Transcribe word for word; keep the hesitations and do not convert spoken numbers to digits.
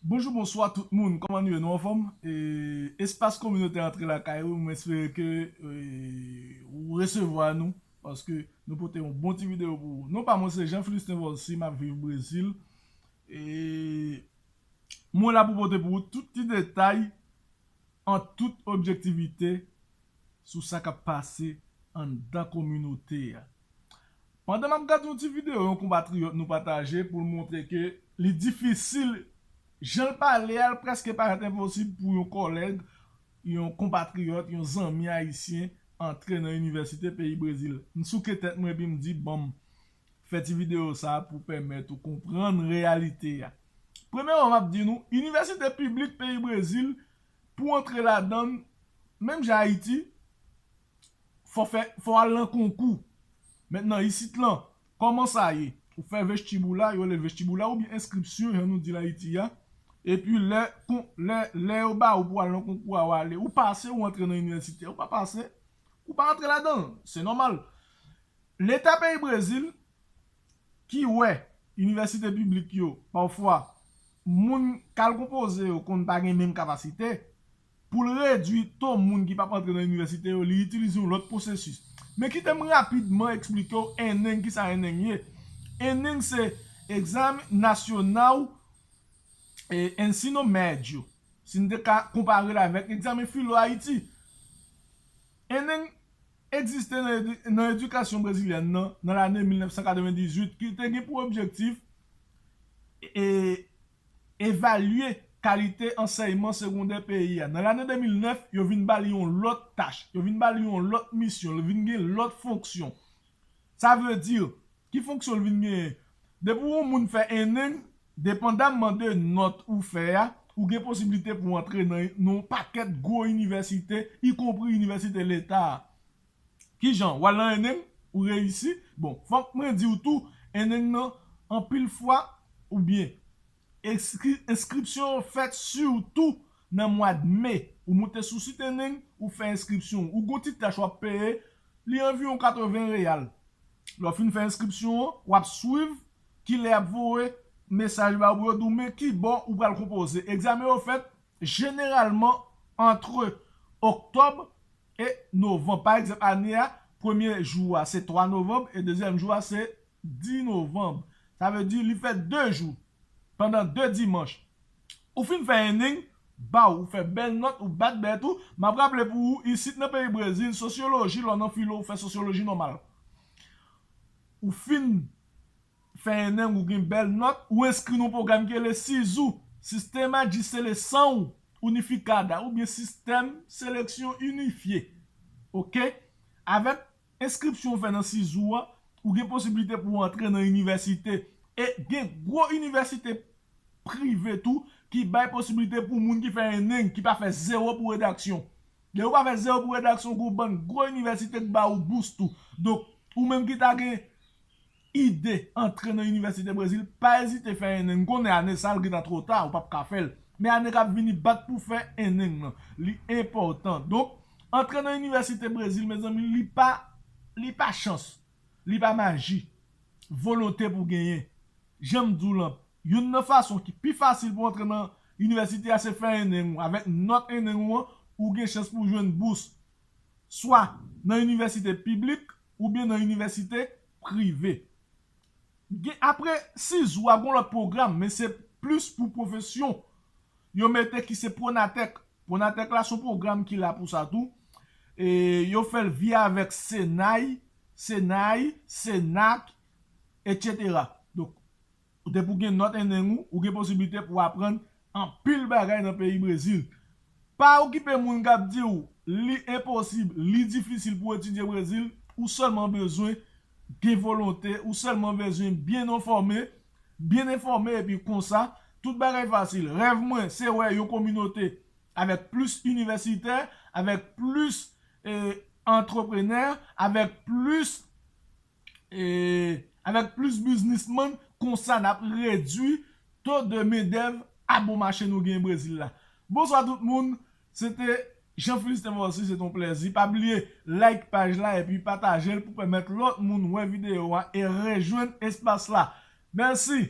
Bonjou, bonswa tout moun, kòman nou ye? Nou anfòm? E, espas kominotè Antre Lakay ou, mwen espere ke e, ou resevwa nou, paske nou pote yon bon ti videyo pou ou. Non pa mwen se Jean Philistin Volcy, m ap viv Brezil. E mwen la pou pote pou ou tout ti detay an tout objektivite sou sa k ap pase anndan kominote a. Pandan m ap gade yon ti videyo yon konpatriyòt nou pataje pou l montre ke li difisil, jan l pale a, l prèske parèt enposib pou yon kòlèg, yon konpatriyòt, yon zanmi ayisyen antre nan inivèsite peyi Brezil. M souke tèt mwen epi m di, ban m fè ti videyo sa a pou pèmèt ou konprann reyalite a. Premyèman, m ap di nou, inivèsite piblik peyi Brezil, pou antre ladan l, menm jan Ayiti, fò fè, fò al nan konkou. Mentnan, isit lan, kòman sa ye? Ou fè vestiboula, yo rele vestiboula, oubyen enskripsyon, jan nou di l Ayiti a. Epi lè, kon, lè, lè yo ba ou pou al nan konkou a, ou ale, ou pase, ou antre nan inivèsite, ou pa pase, ou pa antre ladan l. Se nòmal. Leta peyi Brezil, ki wè inivèsite piblik yo, pafwa, moun k al konpoze yo konn pa gen menm kapasite, pou l redui to moun ki p ap antre nan inivèsite yo, li itilize yon lòt pwosesis. Men kite m rapidman eksplike w ENEM, kisa ENEM ye. ENEM se Exame Nacional e Ensino Médio. Si n te ka konpare l avèk egzamen filo Ayiti. ENEM egziste nan edi-, nan edikasyon brezilyèn nan, nan lane mil nèf san katrevendizuit, ki te gen pou objektif e, evalye kalite ansèyman segondè peyi a. Nan lane de mil nèf, yo vin ba li yon lòt tach, yo vin ba li yon lòt misyon, li vin gen lòt fonksyon. Sa vle di, ki fonksyon l vin genyen? Depi yon moun fè ENEM, depandamman de nòt ou fè a, ou gen posiblite pou w antre nan, nan yon pakèt gwo inivèsite, ikonpri inivèsite leta a. Kijan? W al nan ENEM, ou reyisi. Bon, fòk mwen di w tou, ENEM nan, anpil fwa, oubyen enskri-, enskripsyon yo fèt sitou nan mwa de me. Ou moute sou sit ENEM, ou fè enskripsyon w. Ou gon ti tach w ap peye, li anviwon katreven reyal. Lè w fin fè enskripsyon an, w ap swiv kilè y ap voye mesaj ba ou pou yo di w men ki bò ou pral konpoze. Egzamen yo fèt jeneralman antre oktòb e novanm. Pa egzanp, ane a, premye jou a se twa novanm e dezyèm jou a se dis novanm. Sa vle di li fè de jou, pandan de dimanch. Ou fin fè ENEM, baw, ou fè bèl nòt, ou bat bèt ou. M ap raple pou ou, isit nan peyi Brezil, sosyoloji, lè w nan filo, ou fè sosyoloji nòmal. Ou fin fè ENEM, ou gen bèl nòt, ou enskri nan pwogram ki rele SISU, Sistema de Seleção Unificada, oubyen Sistèm Seleksyon Inifye. Oke? Avèk enskripsyon ou fè nan SISU a, ou gen posiblite pou w antre nan inivèsite. E gen gwo inivèsite prive tou ki bay posiblite pou moun ki fè ENEM, ki pa fè zewo pou redaksyon. Lè ou pa fè zewo pou redaksyon, gon bann gwo inivèsite k ba ou bous tou. Donk, ou menm ki ta gen ide antre nan inivèsite Brezil, pa ezite fè ENEM. M konnen ane sa a, l gentan twò ta, ou p ap ka fè l. Men ane k ap vini, bat pou fè ENEM nan. Li enpòtan. Donk, antre nan inivèsite Brezil, mezanmi, li pa, li pa chans. Li pa maji. Volonte pou genyen. Jan m di w lan, youn nan fason ki pi fasil pou antre nan inivèsite a se fè ENEM ou. Avèk nòt ENEM ou an, ou gen chans pou w jwenn bous. Swa nan inivèsite piblik oubyen nan inivèsite prive. Gen, apre SISU a, gon lòt pwogram, men se plis pou pwofesyon. Yo mete ki se Pronatec. Pronatec la se yon pwogram ki la pou sa tou. E yo fè l via avèk Senai, Senai, Senac, etsetera. Donk, depi w gen nòt ENEM ou, ou gen posiblite pou w aprann anpil bagay nan peyi Brezil. Pa okipe moun k ap di w li enposib, li difisil pou w etidye Brezil, ou sèlman bezwen gen volonte, ou sèlman bezwen byen enfòme, byen enfòme, epi konsa, tout bagay fasil. Rèv mwen, se wè yon kominote avèk plis inivèsitè, avèk plis, e, antreprenè, avèk plis, e, avèk plis biznismann, konsa n ap redui to de mendèv a bon mache nou genyen Brezil la. Bonswa tout moun, se te Jean Philistin Volcy, se te yon plèzi. Pa bliye like paj la epi pataje l pou pèmèt lòt moun wè videyo a e rejwenn espas la. Mèsi!